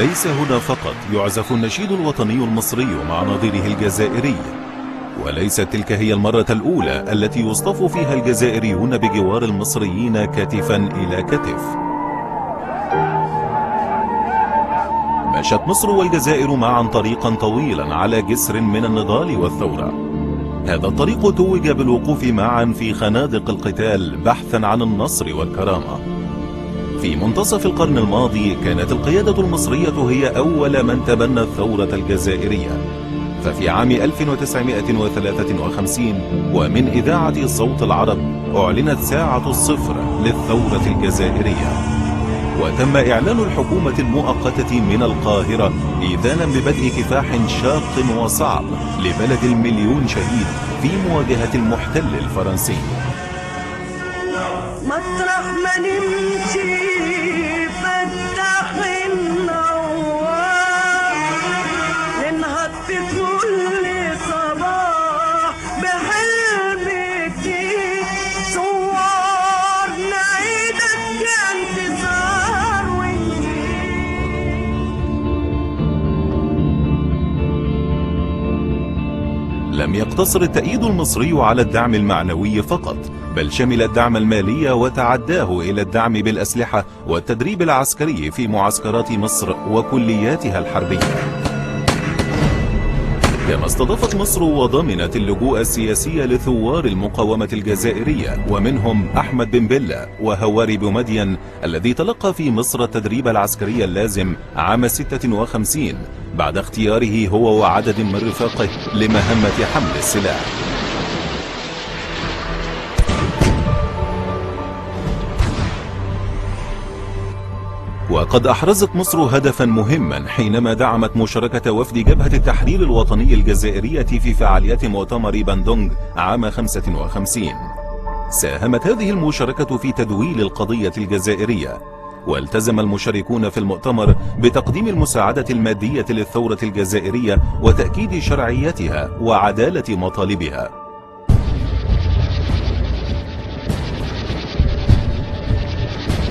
ليس هنا فقط يعزف النشيد الوطني المصري مع نظيره الجزائري، وليست تلك هي المرة الأولى التي يصطف فيها الجزائريون بجوار المصريين كتفا إلى كتف. مشت مصر والجزائر معا طريقا طويلا على جسر من النضال والثورة. هذا الطريق توج بالوقوف معا في خنادق القتال بحثا عن النصر والكرامة. في منتصف القرن الماضي كانت القيادة المصرية هي أول من تبنى الثورة الجزائرية، ففي عام 1953 ومن إذاعة صوت العرب أعلنت ساعة الصفر للثورة الجزائرية، وتم إعلان الحكومة المؤقتة من القاهرة إيذانا ببدء كفاح شاق وصعب لبلد المليون شهيد في مواجهة المحتل الفرنسي. مطرح ما نمشي فتح النوار، ننهض في كل صباح بحلم جديد، صور نعيدك انتصار ونجيب. لم يقتصر التأييد المصري على الدعم المعنوي فقط، بل شمل الدعم المالي وتعداه إلى الدعم بالأسلحة والتدريب العسكري في معسكرات مصر وكلياتها الحربية. كما استضافت مصر وضمنت اللجوء السياسي لثوار المقاومة الجزائرية، ومنهم أحمد بن بلة وهواري بومدين الذي تلقى في مصر التدريب العسكري اللازم عام 56 بعد اختياره هو وعدد من رفاقه لمهمة حمل السلاح. وقد أحرزت مصر هدفا مهما حينما دعمت مشاركة وفد جبهة التحرير الوطني الجزائرية في فعاليات مؤتمر باندونغ عام 55. ساهمت هذه المشاركة في تدويل القضية الجزائرية، والتزم المشاركون في المؤتمر بتقديم المساعدة المادية للثورة الجزائرية وتأكيد شرعيتها وعدالة مطالبها.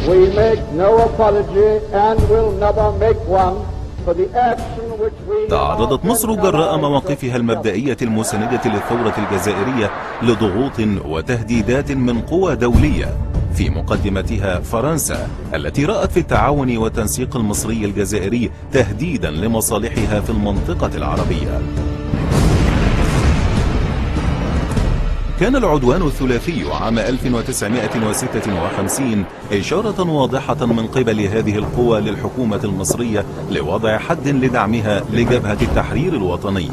We make no apology and will never make one for the action which we. تعرضت مصر جراء مواقفها المبدئية المساندة للثورة الجزائرية لضغوط وتهديدات من قوى دولية، في مقدمتها فرنسا التي رأت في التعاون والتنسيق المصري الجزائري تهديدا لمصالحها في المنطقة العربية. كان العدوان الثلاثي عام 1956 إشارة واضحة من قبل هذه القوى للحكومة المصرية لوضع حد لدعمها لجبهة التحرير الوطني.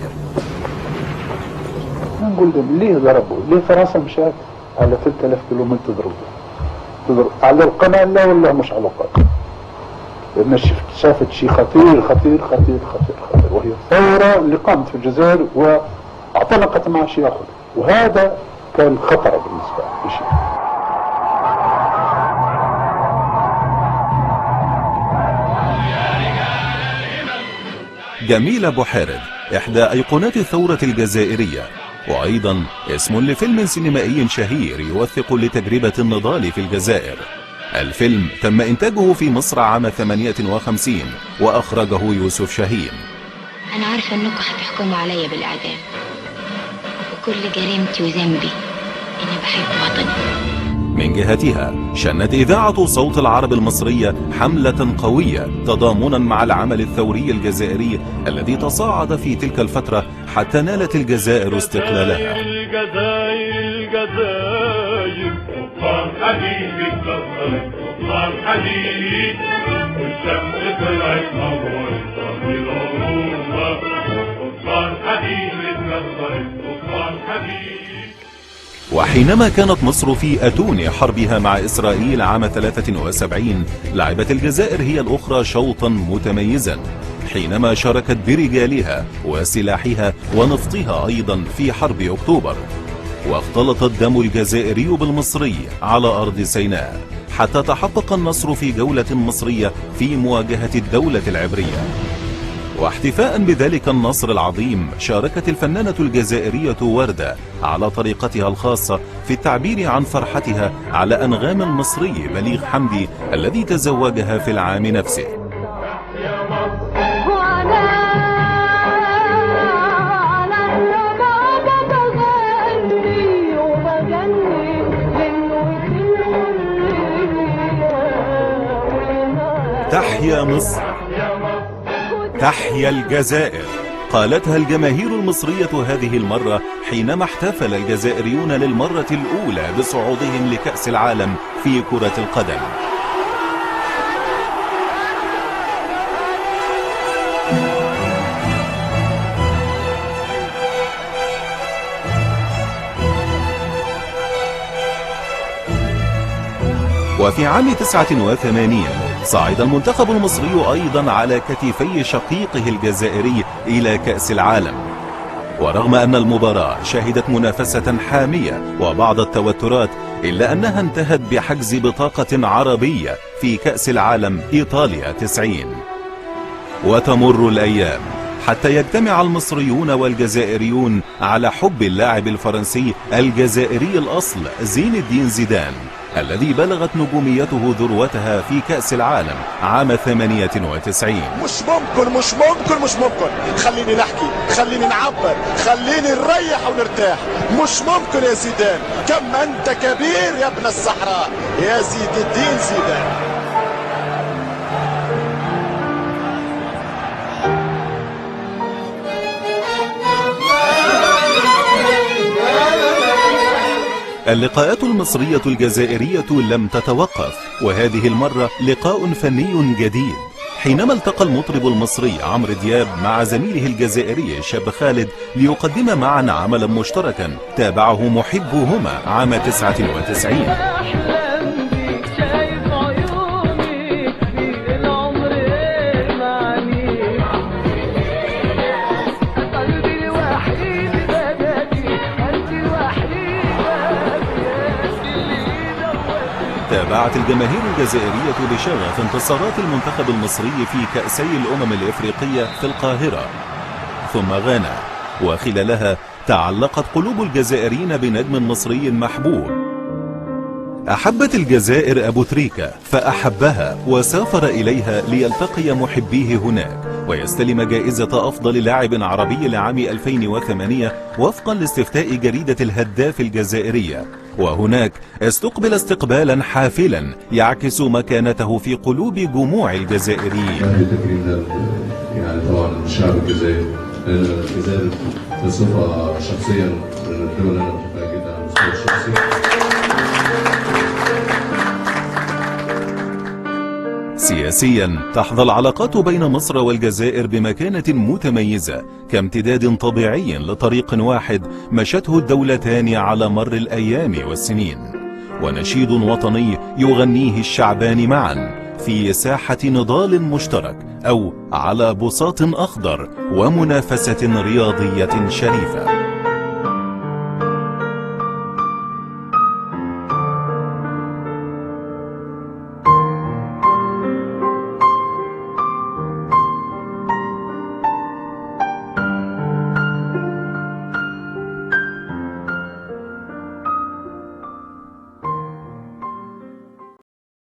نقول لهم ليه ضربوا؟ ليه فرنسا مشات على 3000 كيلومتر تضرب على القناة؟ لا والله مش على القناة، لأن شافت شيء خطير خطير خطير خطير خطير، وهي الثورة اللي قامت في الجزائر واعتنقت مع شيء آخر، وهذا كان خطر بالنسبة لشيء. جميلة بوحارب إحدى أيقونات الثورة الجزائرية، وأيضا اسم لفيلم سينمائي شهير يوثق لتجربة النضال في الجزائر. الفيلم تم إنتاجه في مصر عام 58 وأخرجه يوسف شاهين. أنا عارفة أنكم هتحكموا عليا بالإعدام، وكل جريمتي وذنبي إني بحب وطني. من جهتها شنت إذاعة صوت العرب المصرية حملة قوية تضامنا مع العمل الثوري الجزائري الذي تصاعد في تلك الفترة حتى نالت الجزائر استقلالها. الجزائر الجزائر قطار حديد اتكسرت، قطار حديد، والشمس طلعت نورت ارض العروبة، قطار حديد اتكسرت، قطار حديد. وحينما كانت مصر في أتون حربها مع إسرائيل عام 73 لعبت الجزائر هي الأخرى شوطا متميزا حينما شاركت برجالها وسلاحها ونفطها أيضا في حرب أكتوبر، واختلط الدم الجزائري بالمصري على أرض سيناء حتى تحقق النصر في جولة مصرية في مواجهة الدولة العبرية. واحتفاء بذلك النصر العظيم شاركت الفنانة الجزائرية وردة على طريقتها الخاصة في التعبير عن فرحتها على أنغام المصري بليغ حمدي الذي تزوجها في العام نفسه. يا مصر مصر، تحيا الجزائر، قالتها الجماهير المصرية هذه المرة حينما احتفل الجزائريون للمرة الأولى بصعودهم لكأس العالم في كرة القدم. وفي عام 89 صعد المنتخب المصري أيضا على كتفي شقيقه الجزائري إلى كأس العالم، ورغم أن المباراة شهدت منافسة حامية وبعض التوترات، إلا أنها انتهت بحجز بطاقة عربية في كأس العالم إيطاليا 90. وتمر الأيام حتى يجتمع المصريون والجزائريون على حب اللاعب الفرنسي الجزائري الأصل زين الدين زيدان، الذي بلغت نجوميته ذروتها في كأس العالم عام 98. مش ممكن مش ممكن مش ممكن، خليني نحكي، خليني نعبر، خليني نريح ونرتاح. مش ممكن يا زيدان، كم أنت كبير يا ابن الصحراء يا زيد الدين زيدان. اللقاءات المصرية الجزائرية لم تتوقف، وهذه المرة لقاء فني جديد حينما التقى المطرب المصري عمرو دياب مع زميله الجزائري الشاب خالد ليقدم معا عملا مشتركا تابعه محبهما عام 99. تابعت الجماهير الجزائرية بشغف انتصارات المنتخب المصري في كأسي الأمم الإفريقية في القاهرة ثم غانا، وخلالها تعلقت قلوب الجزائريين بنجم مصري محبوب. أحبت الجزائر أبو تريكة فأحبها وسافر إليها ليلتقي محبيه هناك ويستلم جائزة أفضل لاعب عربي لعام 2008 وفقا لاستفتاء جريدة الهداف الجزائرية، وهناك استقبل استقبالا حافلا يعكس مكانته في قلوب جموع الجزائريين. التكريم ده يعني طبعا الشعب الجزائري، لأن الجزائر بصفة شخصيا من الدول اللي أنا بحبها جدا على المستوى الشخصي. سياسيا تحظى العلاقات بين مصر والجزائر بمكانة متميزة كامتداد طبيعي لطريق واحد مشته الدولتان على مر الأيام والسنين، ونشيد وطني يغنيه الشعبان معا في ساحة نضال مشترك أو على بساط أخضر ومنافسة رياضية شريفة.